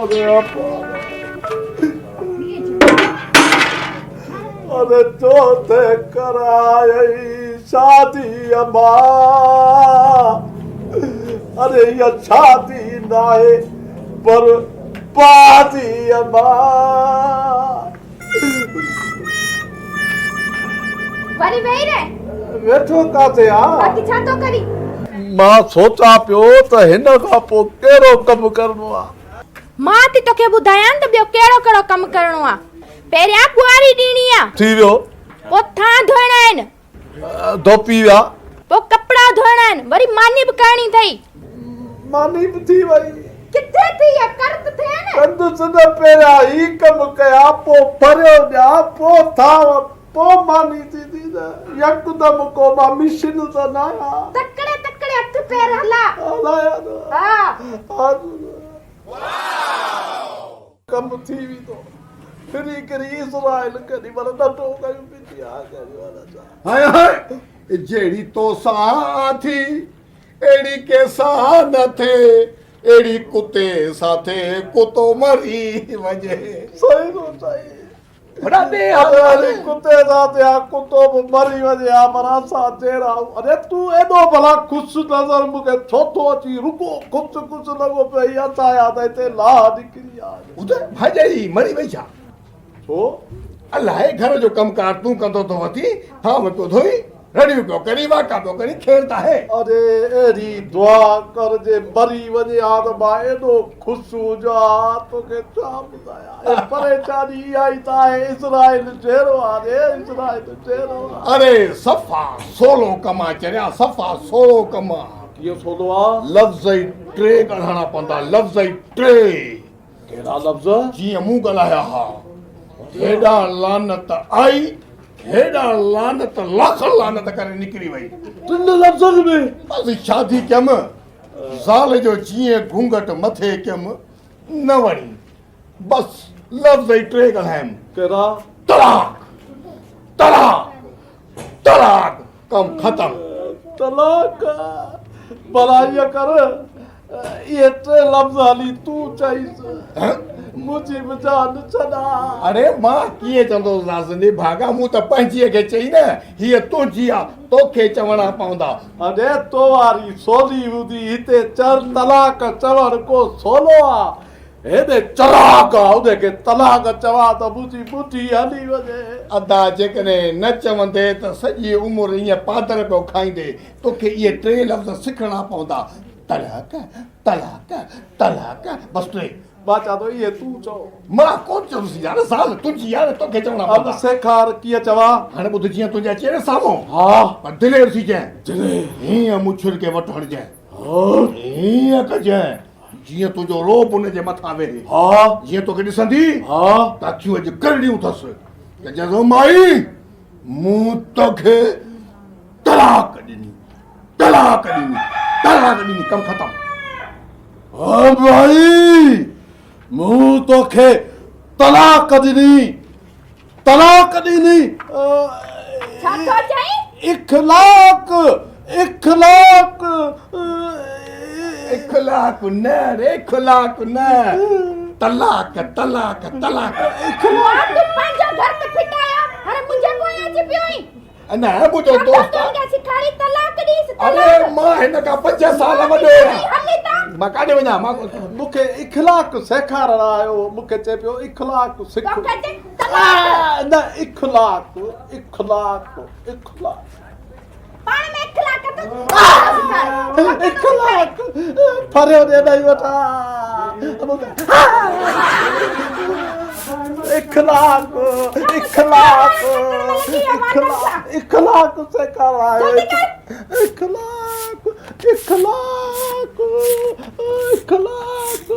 اري اپا اري ڇو ٿي ڪرائي شادي اما اري اها شادي ناهي پر بادي اما. وري ويهي رهه. ويٺو ڪاٿي آ. باقي ڇا ٿو ڪرين؟ مان سوچان پيو ته هن کان پوء ڪهڙو ڪم ڪرڻو آ. مان ٿي توکي ٻڌايان ته ٻيو ڪهڙو ڪهڙو ڪم ڪرڻو آ. پهريان ٻوهاري ڏيڻي آ. ٿي ويو. پوء ٿانء ڌوئڻا آهن. ڌوپي ويا. پوء ڪپڙا ڌوئڻا آهن. وري ماني به ڪرڻي اٿئي. ماني به ٿي وئي. ڪٿي ٿي اها ڪر ته ٿئي نه. ڪندس نه پهريان هي ڪم ڪيان پوء ڀريو ڏيان پوء ٿانء پوء ماني ٿيندي نه يڪدم ڪو مان مشين ته ناهيان. تڪڙي تڪڙي هٿ پير هلاء. هلايان نه. ها. ڪم ٿي ويندو. ڦري ڪري اسرائيل ڪڏي مهل ڏٽو ڪيون بيٺي آ ڪري والا ڇا. هاء هاء جهڙي توسان ٿي اهڙي ڪنهن سان نه ٿئي اهڙي ڪتي سان ٿئي ڪتو مري وڃي. صحيح ٿو چئي. وڏا ڏي حال اڙي ڪتي سان ٿئي ها ڪتو به مري وڃي ها پر اسان جهڙا آهيون. اڙي تون ايڏو ڀلا خوش نظر مون کي ڇو ٿو اچين رڳو خوش خوش لڳو پيو آهين اسان جا ته هتي لاهه نڪري آ. ٻڌ ڀاڄائي مري وئي ڇا؟ ڇو؟ الائي گهر جو ڪم ڪار تون ڪندو ٿو وتين، ٿانو پيو ڌوئين، رڙيون پيو ڪرين، واڪا پيو ڪرين، خير ته آهي؟ اڙي اهڙي دعا ڪر جي مري وڃي ها ته مان ايڏو خوش هجان ها توکي ڇا ٻڌايان. اي پريشاني اها ئي ته آهي اسرائيل جهڙو آ ري اسرائيل جهڙو آ. اڙي صفا سولو ڪم آ چريا صفا سولو ڪم آ. ڪيئن سولو آ؟ لفظ ئي ٽي ڳالهائڻا پوندا لفظ ئي ٽي. ڪهڙا لفظ؟ جيئن مون ڳالهايا ها. هيڏانهن لعنت آئي، هيڏانهن لعنت لاکن لعنت ڪري نڪري وئي. ٽن لفظن ۾؟ بس شادي ڪيم، زال جو جيئن گهونگهٽ مٿي ڪيم، نه وڻي. بس لفظ ئي ٽي ڳالهايم. ڪهڙا؟ طلاق! طلاق! طلاق! ڪم ختم. طلاق! ڀلا ائين ڪر، اهي ٽي لفظ هلي تون چئيس، منهنجي به جان ڇڏاء. اڙي مان ڪيئن چوندوسانس نڀاڳا، مون ته پنهنجيء کي چئي نه، هيء تنهنجي آ، توکي چوڻا پوندا. اڙي تو واري سولي هوندي، هتي چر طلاق چوڻ ڪو سولو آ، هيڏي چراغ آ، ان کي طلاق چوان ته منهنجي ٻڍي هلي وڃي. ادا جيڪڏهن نه چوندي ته سڄي عمر ائين پادر پيو کائيندي، توکي اهي ٽي لفظ سکڻا پوندا، طلاق، طلاق، طلاق، بس ٽي. مان چوان ٿو اهي تون چئو. مان ڪونه چوندس يار، زال تنهنجي آ نه توکي چوڻا پوندا. اب سيکار ڪيئن چوان؟ هاڻي ٻڌ جيئن تنهنجي اچي نه سامهون. ها. پر دلير ٿي چئين. دلير. هيئن مڇر کي وٺ هڻجانء. ها. هيئن ڪجانء جيئن تنهنجو رعب ان جي مٿان ويهي. ها. جيئن توکي ڏسندي. ها. ته اکيون اڄ ڪرڙيون اٿس ته چئيس او مائي مون توکي طلاق ڏني. طلاق ڏني طلاق ڏني ڪم ختم. ها ڀائي مون توکي طلاق ڏني طلاق ڏني. ڇا ٿو چئين؟ اخلاق اخلاق. اخلاق نه ري اخلاق نه طلاق طلاق طلاق. اخلاق تون پنهنجو گهر ته ڦٽايو هاڻي منهنجي پويان اچي پيو آهين. نه منهنجو دوست آ. اري مان هن کان 5 سال وڏو آهيان. مان ڪاڏي وڃان مان مون کي اخلاق سيکارڻ آيو هو مون کي چئي پيو اخلاق سک نه اخلاق اخلاق اخلاق اخلاق ڦريو ڏي ڏئي وٺا اخلاق اخلاق اخلاق سيکارڻ آيو اخلاق اخلاق اخلاق.